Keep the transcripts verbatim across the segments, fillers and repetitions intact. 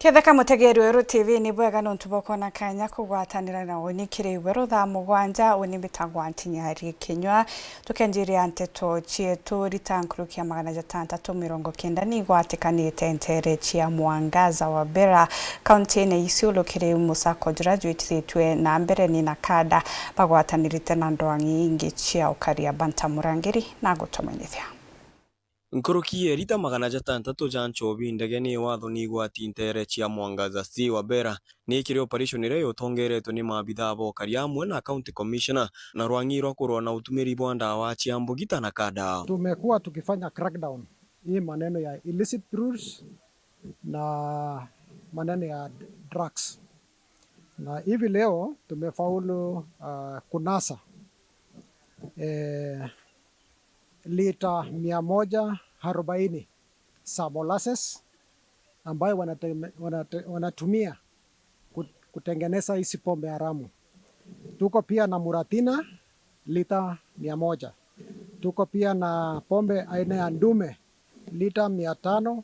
Ketheka mutegeri weru T V, ni bwega nontu bwa kwona kanya kugwatanira na uni kiri weru thaa mugwanja. Uni mbitagwa Ntinyari Kinyua. Tukenjiria nteto cietu, rita nkuruki ya magana jatantatu mirongo kenda ni igwatikanite ntere cia Mwangaza wa Bera, kaunti-ini ya Isiolo kiri musako jura jwitithitue na mbere ni nakada bagwatanirite na ndwang'i ingi cia ukari ya Banta Murangiri na gutumenyithia. Nkuruki ya rita magana jatantatu ja nchobi ndege ni watho ni igwati ntere cia Mwangaza C wa Bera, ni kiri operation iria yutongeretwe ni maabithaa ba ukari amwe na county commissioner na rwang'i rwa kurwa na utumiri bwa ndawa cia mbugita na kada. Tumekuwa tukifanya crackdown hii maneno ya illicit brews na maneno ya drugs, na hivi leo tumefaulu, ah, kunasa, eh, lita mia moja arobaini za molasses ambayo wanate-, wanate-, wanatumia ku-, kutengeneza hizi pombe haramu. Tuko pia na muratina lita mia moja. Tuko pia na pombe aina ya ndume lita mia tano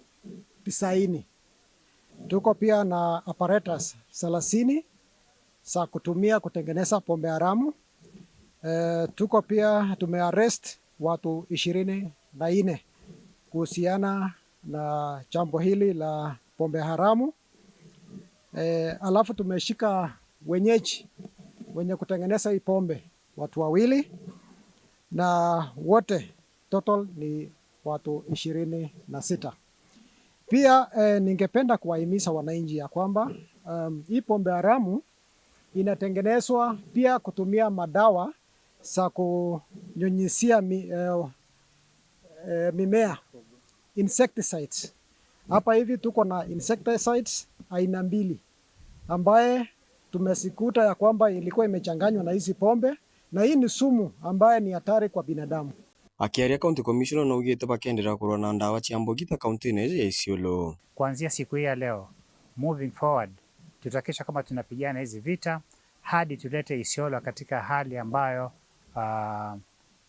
tisaini. Tuko pia na apparatus thelathini za kutumia kutengeneza pombe haramu. Eh, tuko pia, tumearrest watu ishirini na nne kuhusiana na jambo hili la pombe haramu. Eh, alafu tumeshika wenyeji wenye kutengeneza hii pombe, watu wawili, na wote total ni watu ishirini na sita. Pia, eh, ningependa kuwahimiza wananchi ya kwamba, um, hii pombe haramu inatengenezwa pia kutumia madawa za kunyunyizia mi-, eh, eh, mimea, insecticides. Hapa hivi tuko na insecticides aina mbili ambaye tumezikuta ya kwamba ilikuwa imechanganywa na hizi pombe, na hii ni sumu ambaye ni hatari kwa binadamu. Akiaria, County Commissioner naugite bakenderea kurwa na ndawa cia mbugita kaunti-ini iji ya Isiolo. Kuanzia siku hii ya leo, moving forward, tutahakikisha kwamba tunapigana hizi vita hadi tulete Isiolo katika hali ambayo, ah,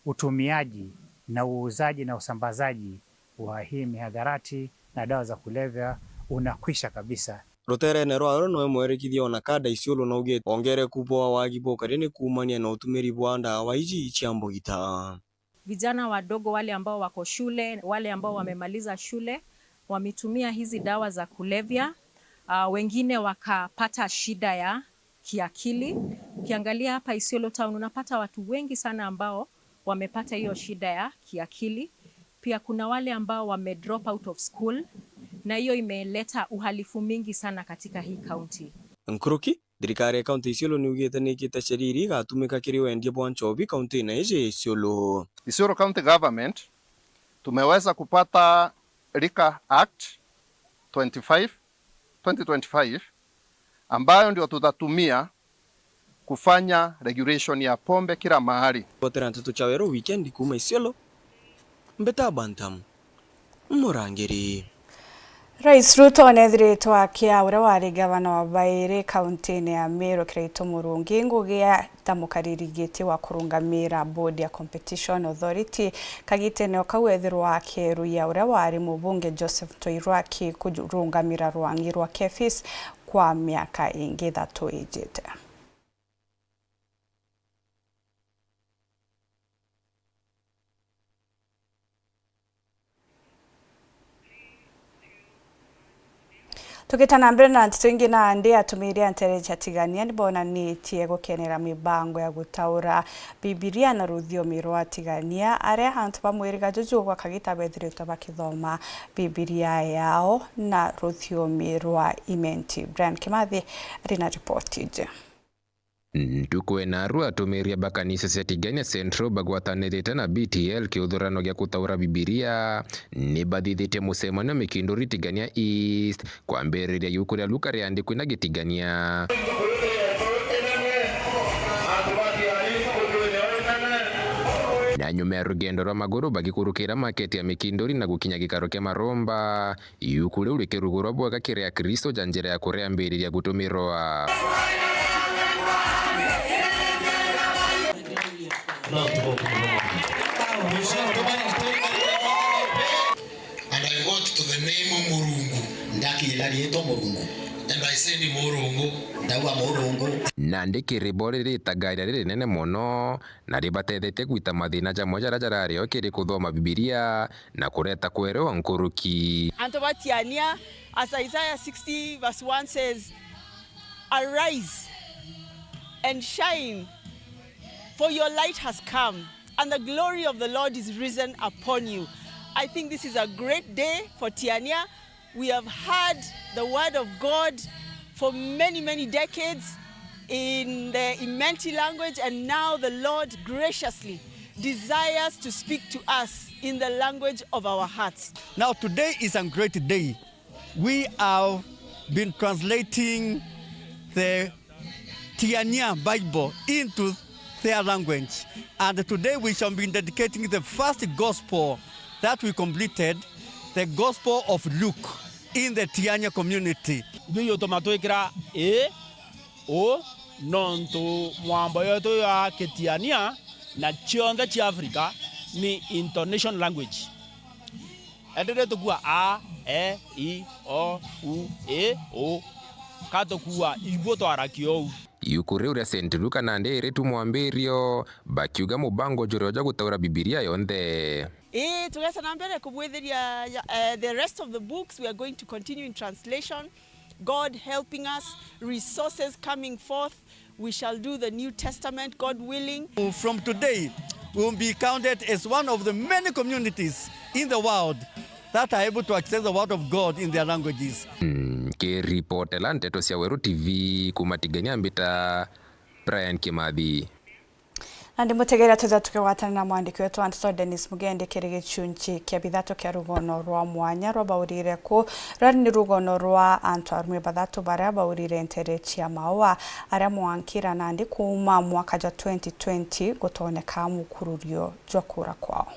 utumiaji na uuzaji na usambazaji wa hii mihadarati na dawa za kulevya unakwisha kabisa. Ruterene rwawe noe mwerikithia ona kada Isiolo naugite ongereku bwa wagi bwa ukari ni kuumania na utumiri bwa ndawa iji cia mbugita. Vijana wadogo wale ambao wako shule, wale ambao wamemaliza shule, wametumia hizi dawa za kulevya, ah, wengine wakapata shida ya kiakili. Ukiangalia hapa Isiolo town, unapata watu wengi sana ambao wamepata hiyo shida ya kiakili. Pia kuna wale ambao wame drop out of school, na hiyo imeleta uhalifu mingi sana katika hii county. Nkuruki, thirikari ya kaunti Isiolo niugite nikite sheria iria igatumika kiri wendia bwa nchobi kaunti-ini iji ya Isiolo. Isiolo County Government tumeweza kupata Liquor Act twenty-five, twenty twenty-five, ambayo ndio tutatumia kufanya regulation ya pombe kila mahali. Gotera nteto cia weru weekend kuuma Isiolo, mbita Bantam Murangiri. Rais Ruto nethiritwe akia uria wari gavana wa bairi kaunti-ini ya Meru, Kiraitu Murungi, ngugi ya ta mukariri giti wa kurungamira board ya Competition Authority. Kagitene o kau ethirwa akiruia uria wari mubunge Joseph Ntoirwaki kurungamira rwang'i rwa KEPHIS kwa miaka ingi ithatu ijite. Tugita na mbere na nteto ingi, nandi atumiri a ntere cia Tigania nibonanitie gukenera mibango ya gutaura Bibilia na ruthiomi rwa Tigania, aria antu ba mwiriga juju gwa kagita bethiritwe bakithoma Bibilia yao na ruthiomi rwa Imenti. Brian Kimathi ari na ripoti iji. Ntuku ena aru atumiri ba kanisa cia Tigania Central bagwatanirite na B T L kiuthurano gia gutaura Bibilia ni bathithitie mucemanio Mikinduri Tigania East kwambiriria yuku ria Luka riandikwi na Gitigania. Na nyuma ya rugendo rwa maguru bagikurukira market ya Mikinduri na gukinya gikaro kia Maromba, iuku riu rikirugurwa bwega kiri Akristo ja njira ya kuriambiriria gutumirwa. And I want to The name of Murungu. Ndakinyira riitwa Murungu. And I said Murungu. Ndauga Murungu. Nandi kiribori ritagaira ririnene mono, na ribatethetie gwita mathina jamwe jaria jarari o kiri kuthoma Bibilia na kureta kwerewa nkuruki. Antu ba Tiania, as Isaiah sixty verse one says, "Arise and shine, for your light has come, and the glory of the Lord is risen upon you." I think this is a great day for Tiania. We have heard the word of God for many, many decades in the Imenti language, and now the Lord graciously desires to speak to us in the language of our hearts. Now, today is a great day. We have been translating the Tiania Bible into their language. And today we shall be dedicating the first gospel that we completed, the Gospel of Luke, in the Tiania community. Biu ituma twikira ii, uu, nontu mwambo yetu ya Kitiania na cionthe cia Africa ni intonation language. Endere tukua a, e, i, o, u, i, u. Ka tukua ibu twarakia uu. Iuku riu ria Saint Luke nandi iritu mwambirio, bakiuga mubango juri o ja gutaura Bibilia yonthe. Ii, tugeta na mbere kubwithiria ya, eh, the rest of the books. We are going to continue in translation. God helping us, resources coming forth. We shall do the New Testament, God willing. From today, we will be counted as one of the many communities in the world that are able to access the word of God in their languages. Mm, kiripotela nteto cia Weru T V kuma Tigania, mbita Brian Kimathi. Na ndimutegeera twithira tukigwatana na mwandiki wetu wa nteto Dennis Mugendi kiri gichunchi kia bithatu kia rugono rwa mwanya rwa baurire ku. Rwari ni rugono rwa antu arume bathatu baria baurire ntere cia maua, aria mwankira nandi kuuma mwaka jwa twenty twenty gutoneka mukururio jwa kuura kwao.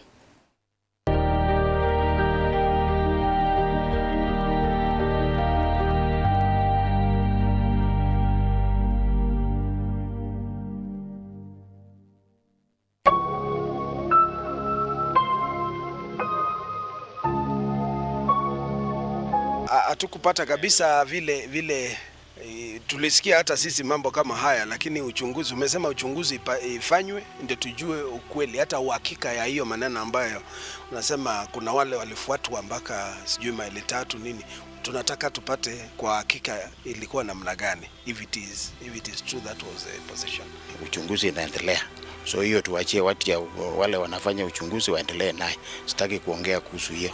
A-, hatukupata kabisa vile, vile, eh, tulisikia hata sisi mambo kama haya, lakini uchunguzi, umesema uchunguzi ipa-, ifanywe ndio tujue ukweli, hata uhakika ya hiyo maneno ambayo unasema kuna wale walifuatwa mpaka sijui maili tatu nini. Tunataka tupate kwa hakika ilikuwa namna gani, if it is, if it is true that was a possession. Uchunguzi inaendelea. So hiyo tuachie watu ya, wale wanafanya uchunguzi waendelee naye. Sitaki kuongea kuhusu hiyo.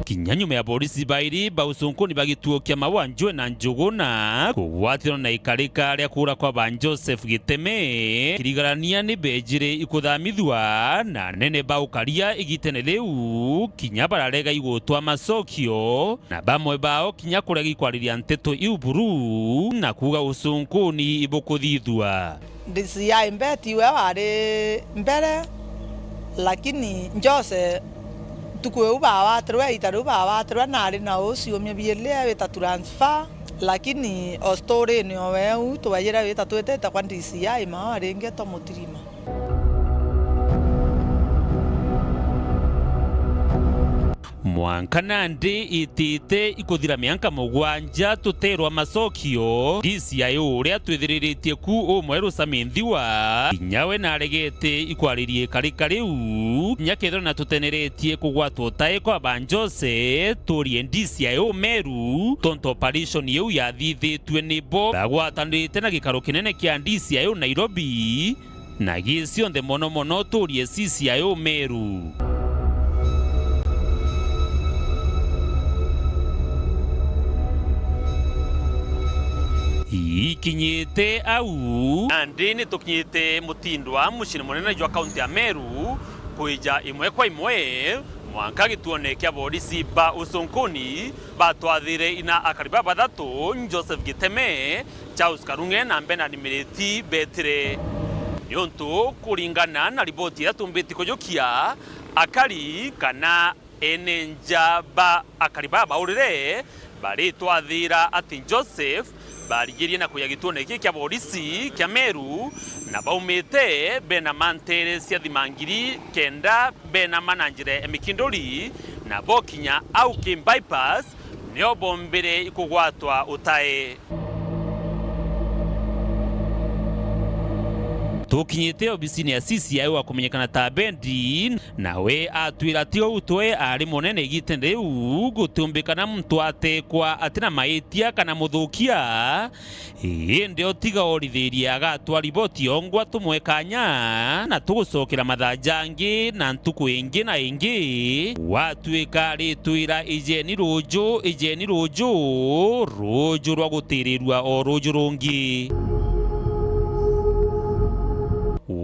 Kinya nyuma ya borisi bairi ba ucunkuni ba gituo kia Maua Njue na Njuguna kugwatirwa na ikarika ria kuura kwa ba Joseph Giteme, kirigarania ni beejire ikuthamithua na anene ba ukaria igitene riu, kinya bararega igutwa macokio. Na bamwe bao kinya kurega ikwariria nteto iu buru, na kuuga ucunkuni ibukuthithua. D C I Mbeti we wari mbere, lakini Jose ntuku iu bawatirwe, ita riu bawatirwe, nari na uciumia biili wita transfer, lakini o story-ini o weu twejire wita twitite kwa D C I Maua ringi twamutirima. Mwanka nandi itite ikuthira mianka mugwanja tuterwa macokio, D C I uria twithiriritie ku umweru Sami Nthiwa, kinya we naregete ikwariria ikarika riu, kinya kethirwa na tuteneretie kugwatwa utae kwa ba Jose, turie D C I Meru, tontu operation iu yathithitue ni bo bagwatanirite na gikaro kinene kia D C I Nairobi, na gi cionthe mono mono turie C C I Meru. Ikinyite au, nandi ni tukinyite Mutindwa, muciini munene jwa kaunti ya Meru, kwija imwe kwa imwe mwanka gituone kia borisi ba ucunkuni batwathire ina akari babathatu, Joseph Giteme, Charles Karung'e na Bernard Miriti betire. Niuntu kuringana na riboti iria tumbite kujukia, akari kana ene nja ba akari baba baurire baritwathira ati Joseph barigirie na kuja gituone giki kia borisi kia Meru, na baumite bena mantere cia thima ngiri kenda bena ma na njira ya mikinduri, Na bokinya au ki bypass, nio bombire ikugwatwa utae. Tukinyite obisini ya C C I wa kumenyekana ta Bendi, nawe atwira ti uu twe ari munene igitene riu, gutiumbikana muntu atekwa atina maitia kana muthukia, indi otiga orithirie agatwa riboti yongwa tumwe kanya, na tugucokera mathaa jangi na ntuku ingi na ingi. Gwatuika aritwira, "Ijeni ruju, ijeni ruju, ruju rwa gutirirua o ruju rungi."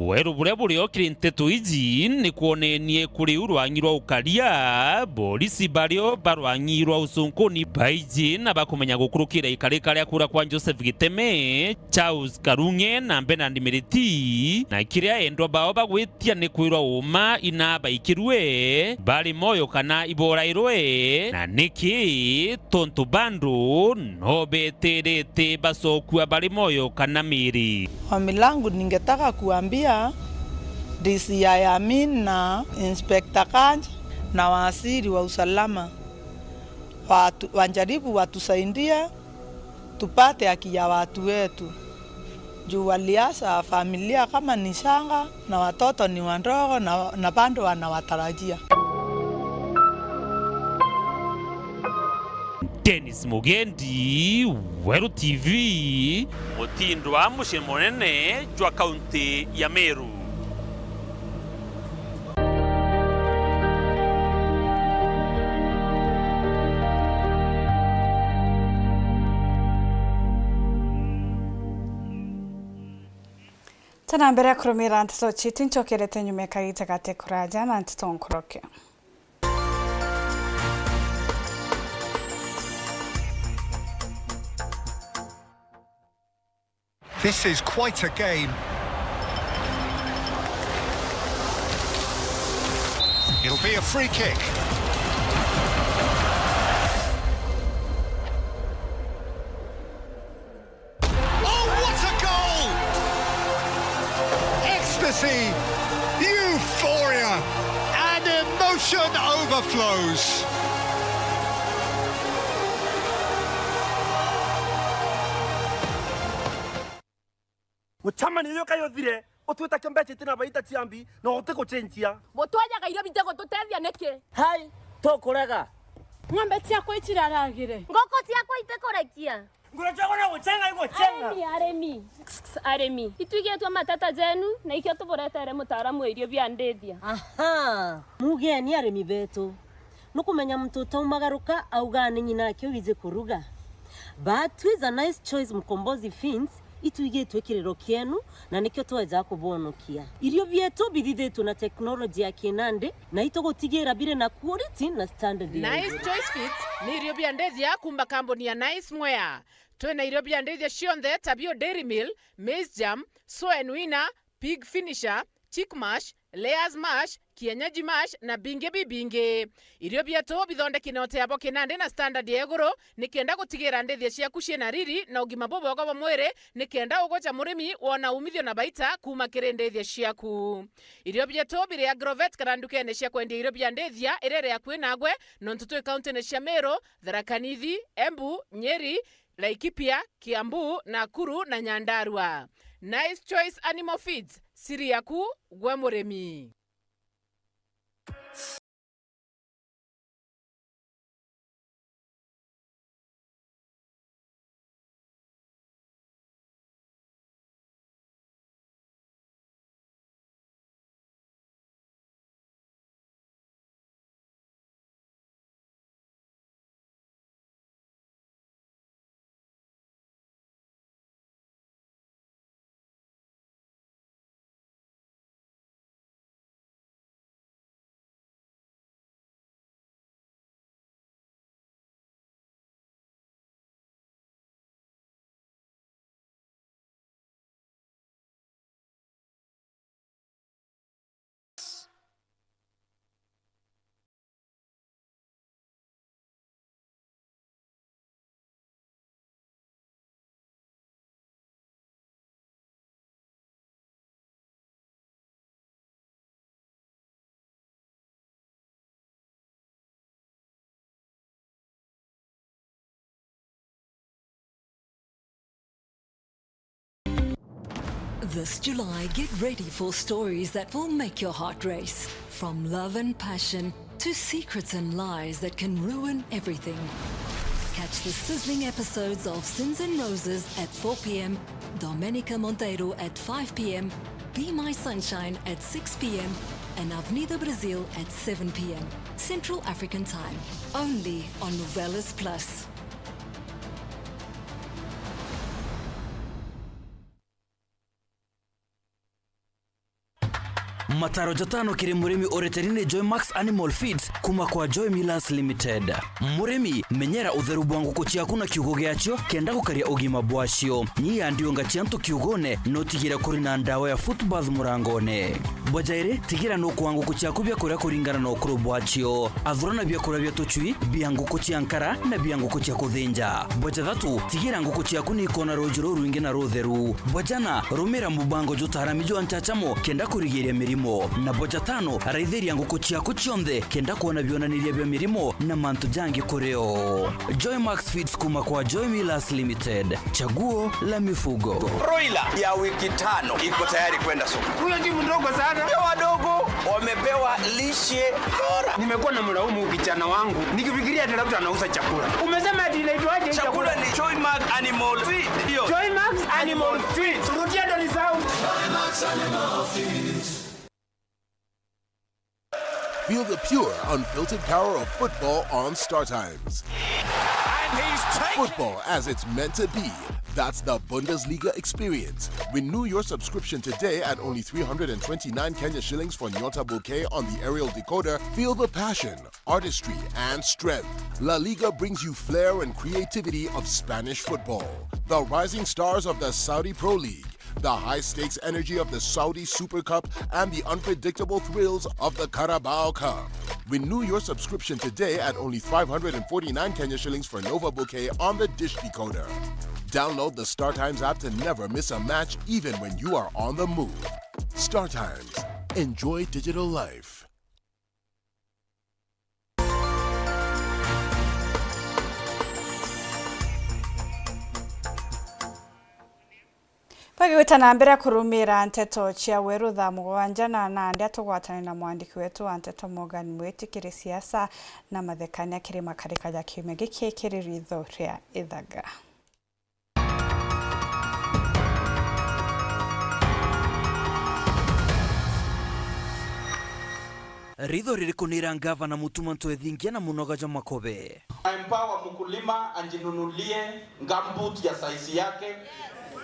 Weru buria buri o kiri nteto iji ni kwonenie kuri u rwangi rwa ukaria, borisi bario ba rwangi rwa ucunkuni baiji na bakumenya gukurukira ikarika ria kuura kwa Joseph Giteme, Charles Karung'e na Bernard Miriti, na kiria endwa bao bagwitia ni kwirwa uuma ina baikirue bari moyo kana iborairwe, na niki? Tontu bandu no beterete bacokua bari moyo kana miri. Ombi langu ningetaka kuambia D C I Amin na Inspector Kanja na waziri wa usalama watu-, wajaribu watusaidie tupate haki ya watu wetu. Juu waliacha familia kama ni shanga na watoto ni wadogo na, na bado wanawatarajia. Dennis Mugendi, Weru T V, Mutindwa, mucii munene jwa kaunti ya Meru. Tana mbere ya kurumira nteto citu, ncokerete nyuma ya kagita gate kuraja na nteto nkuruki. This is quite a game. It'll be a free kick. Oh, what a goal! Ecstasy, euphoria, and emotion overflows. Mucemanio uyu kai uthire, utwite kiombe citina baita ciambi, na utigucenjia. Mutwajaga irio bitigututethia niki? Hai, tukurega. Ng'ombe ciakwa iciraragire. Nguku ciakwa itikurekia. Nguru ciakwa no gucenga igucenga. Arimi, arimi. Kss, kss, arimi. Itwigitwe mateta jenu, na ikio tuburetere mutaaramu wa irio bia ndithia. Aha, mugeni arimi betu. Nukumenya muntu utaumagaruka auga ni nyina ake wiji kuruga. But with a Nice Choice Mkombozi Feeds, itwigitwe kiriro kienu, na nikio tweja kubonokia. Irio bietu bithithitwe na teknoloji ya kinandi, na itugutigira biri na quality na standard ya Nice iguru. Choice Feeds ni irio bia ndithia kuuma kambuni ya Nice Mwea. Twina irio bia ndithia cionthe ta bio Dairy Meal, Maize Germ, Soya Nuina, Pig Finisher, Chick Mash, Layers Mash, Kienyeji Mash na bingi bibingi. Irio bietu bithondeki na uteabo kinandi na standard ya iguru, nikenda gutigira ndithia ciaku ciina riri na ugima bubwega bwa mwiri, nikenda ugoca murimi wona umithio na baita kuuma kiri ndithia ciaku. Irio bietu biri Agrovet kana ndukene cia kwendia irio bia ndithia iria iri akui nagwe, nontu twi kauntine cia Meru, Tharaka Nithi, Embu, Nyeri, Laikipia, Kiambu, Nakuru na Nyandarua. Nice Choice Animal Feeds, siri yaku gwe murimi. This July, get ready for stories that will make your heart race. From love and passion to secrets and lies that can ruin everything. Catch the sizzling episodes of Sins and Roses at four p.m., Domenica Monteiro at five p.m., Be My Sunshine at six p.m., and Avenida Brasil at seven p.m. Central African Time, only on Novelas Plus. Mataro jatano kiri murimi ureteri ni Joymax Animal Feeds kuma kwa Joy Millers Limited. Murimi, menyera utheru bwa nguku ciaku na kiugo giacio kenda gukaria ugima bwacio. Nyia ndiunga cia antu kiugone, no tigire kuri na ndawa ya foot bath murangone. Bwa jairi, tigira nukuaa nguku ciaku bia kuria kuringana na ukuru bwacio. Athurana biakuria bia tucui, bia nguku cia nkara na bia nguku cia kuthinja. Bwa jathatu, tigira nguku ciaku ni ikona ruuji rurwingi na rutheru. Bwa jana, rumira mubango jutaarami jwa nchachamo kenda kurigiria mirimo. Na bwa jatano, raithiria nguku ciaku cionthe kenda kwona bionaniria bia mirimo na mantu jangi kuri o. Joymax Feeds kuma kwa Joy Millers Limited. Chaguo la mifugo. Broiler ya wiki tano iko tayari kwenda soko. Huyo si mdogo sana. Pia wadogo wamepewa lishe bora. Nimekuwa na mlaumu kijana wangu nikifikiria ati labda anauza chakula. Umesema ati inaitwaje? Chakula ni Joymax Animal Feed. Hiyo. Joymax Animal Feed. Rudia ndo nisahau. Feel the pure, unfiltered power of football on Star Times. And he's taken Football as it's meant to be. That's the Bundesliga experience. Renew your subscription today at only three hundred and twenty-nine Kenya shillings for Nyota Bouquet on the aerial decoder. Feel the passion, artistry, and strength. La Liga brings you flair and creativity of Spanish football. The rising stars of the Saudi Pro League, the high stakes energy of the Saudi Super Cup, and the unpredictable thrills of the Carabao Cup. Renew your subscription today at only five hundred and forty-nine Kenya shillings for Nova Bouquet on the dish decoder. Download the Star Times app to never miss a match, even when you are on the move. Star Times. Enjoy digital life. Bagigwita na mbere kurumira nteto cia weru thaa mugwanja na nandi atugwatane na mwandiki wetu wa nteto Morgan Mwiti kiri siasa na mathekania kiri makarika ja kiumia giki kiri ritho ria ithaga. Ritho ririku ni ira ngavana Mutuma Ntwethingia na munoga jwa Makobe? Empower mkulima ajinunulie gumboot ya size yake,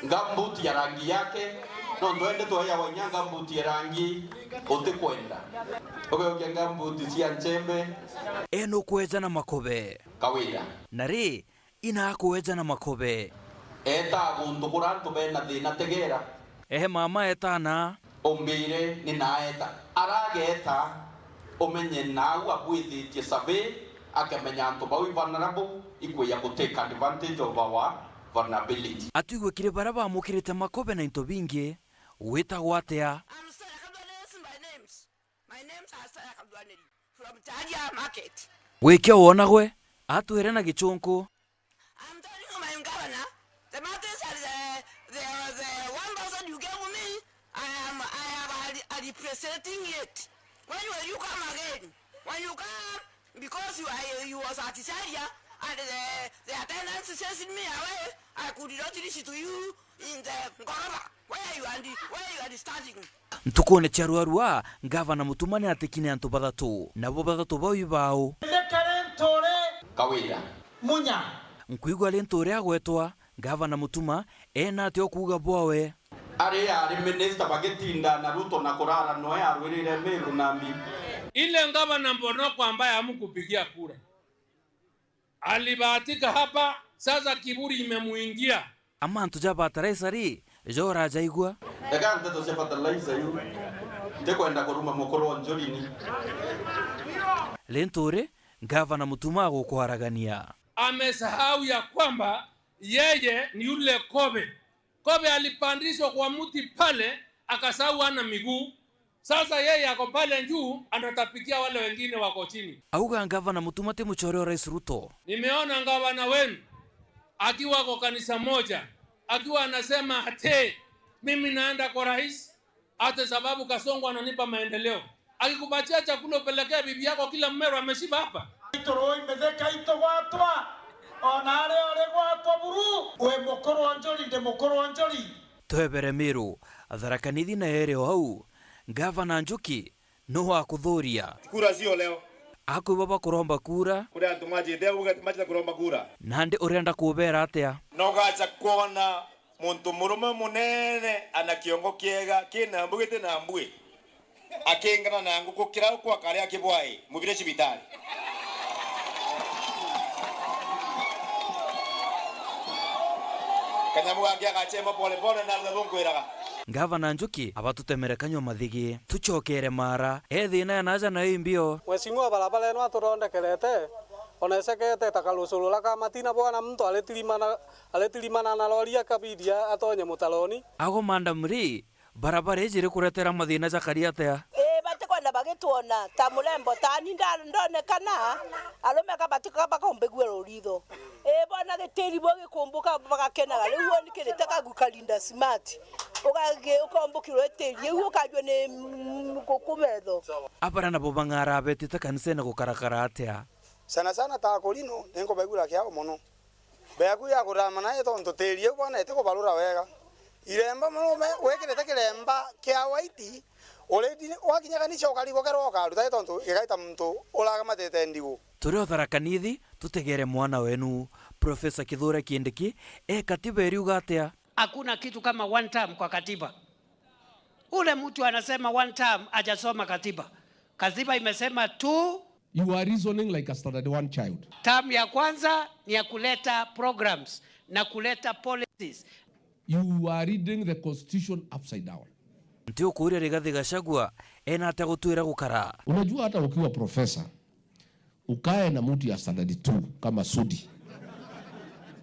gumboot ya rangi yake. No twende twaya wanya gumboot ya rangi utikwenda. Ugeukia gumboot cia nchembe. E nukweja na Makobe. Kawira. Na ri, ina akweja na Makobe. Eta guntu kura antu bena thina tegera. Ehe mama etana. Umbire ni naeta. Arageta umenye nau abwithitie survey akamenya antu bau i vulnerable, ikwija ku take advantage of our vulnerability. Atwigwe kiri baria bamukirite Makobe na into bingi, witagwa atia? I'm Stella Kabdwanelis by names. My name's Asaya Kabdwaneri from Taria Market. Wikio wona gwe, atwire na gichunku. I'm telling you, my governor, the matters are the, the, the one thousand you gave me, I am, I am a, a representing it. When will you come again? When you come, because you are, you was at Taria, and the, the attendants chased me away, I could not reach to you in the Ngorova. Where you are, where you are standing? Ntukune cia ruarua, ngavana Mutuma ni atikine antu bathatu, nabo bathatu bau i bau? Kawira. Munya. Nkwigua Linturi agwetwa, ngavana Mutuma ena atia ukuuga bwawe? Ari ari minister bagitinda na Ruto na kurara noe arwirire Meru na mbi. Ile ngavana Mbonoko ambaye hamkupigia kura. Alibahatika hapa, sasa kiburi imemuingia. A mantu ja bataraisa ri, jo urajaigua? Ega nteto cia bataraisa iu. Ndikwenda kuruma mukuru o njurini. Linturi, ngavana Mutuma agukwaragania. Amesahau ya kwamba yeye ni yule kobe. Kobe alipandishwa kwa mti pale, akasahau hana miguu. Sasa yeye ako pale juu, anatapikia wale wengine wako chini. Auga ngavana Mutuma ti muchore wa Rais Ruto. Nimeona ngavana wenu akiwa kwa kanisa moja, akiwa anasema ati Mimi naenda kwa rais, ate sababu Kasongo ananipa maendeleo. Akikupatia chakula upelekee bibi yako, kila Mmeru ameshiba hapa. Itoroi mitheka itugwatwa, ona aria uri gwatwa buru. Wi mukuru wa njuri, ndi mukuru wa njuri. Twebere Miru, Tharaka Nithi na ere o au, Gavana Njuki, nu wakuthuria? Kura sio leo. Akwigua bakuromba kura. Kuri antu majite au, ugati majite kuromba kura. Nandi urenda kubera atia? Nogacha kwona muntu murume munene ana kiongo kiega, kina mbugi tina mbui. Akingana na nguku kirau kwa karia kibwai, mubire cibitari. Kanyamu gake agachema pole pole na rutha runkwiraga. Gavana Njuki abatutemere kanyua mathigi. Tucokere Mara. E thina ya naja nayo imbio. Mheshimiwa barabara ino atuthondekerete, ona icekete ta karucuru ra kamatina bwana muntu aritirimana, aritirimana na lori akabidi atonye mutaroni. Ago Madam Lee, barabara iji rikuretera mathina jakari atia? Ii, batikwenda bagitwona ta murembo tani nda-, ndonekana, arume ka batika bakombigua ruritho. Ii, bona gitiri bo gikumbuka bagakenaga. Riu woni kirite kagu karinda smart. Ugagi-, ukombukirwe itiri, iu ukajua ni, mm, nguku metho. Abara nabo bang'ara betite kanisene gukarakara atia? Sana sana ta akurino, ninkubaigura kiao mono. Beaku ya kurama nayo tontu tiri iu bona itikubarura wega. Iremba murume wikirite kiremba kia white, already wakinya kanisa ukarigwa kero ukaruta tontu igaita muntu uragamatite ndigu. Turi o Tharaka Nithi, tutegere mwana wenu. Professor Kithure Kindiki, e katiba iriuga atia? Hakuna kitu kama one term kwa katiba. Ule mtu anasema one term hajasoma katiba. Katiba imesema two. You are reasoning like a standard one child. Term ya kwanza ni ya kuleta programs na kuleta policies. You are reading the constitution upside down. Nti ukuria Rigathi Gachagua ena atia gutwira gukara? Unajua, hata ukiwa professor, ukae na mtu ya standard two kama Sudi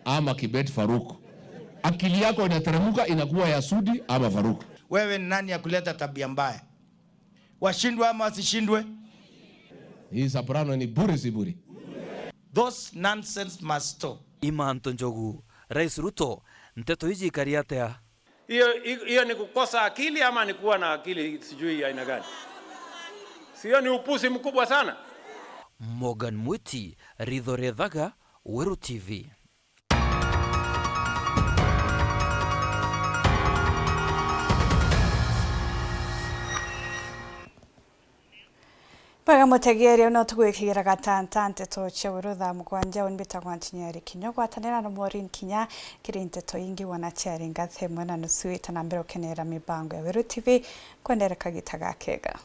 ama Kibet Faruk, akili yako inateremuka, inakuwa ya Sudi ama Faruk. Wewe ni nani ya kuleta tabia mbaya? Washindwe ama wasishindwe? Hii soprano ni bure si bure? Those nonsense must stop. Imanto Njogu, Rais Ruto, nteto iji ikari atia? Hiyo, hiyo ni kukosa akili ama ni kuwa na akili sijui aina gani? Si hiyo ni upuzi mkubwa sana? Morgan Mwiti, Ritho Rethaga, Weru T V. Bwega mutegeeri, no tugwikigira gatanta nteto cia weru thaa mugwanja. Uni mbitagwa Ntinyeri Kinya. Gwatanira na Maureen Kinya kiri nteto ingi wona ciari ngathe imwe na nusu ita na mbere ukenera mibango ya Weru T V. Kwendere kagita gakega.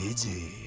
Iji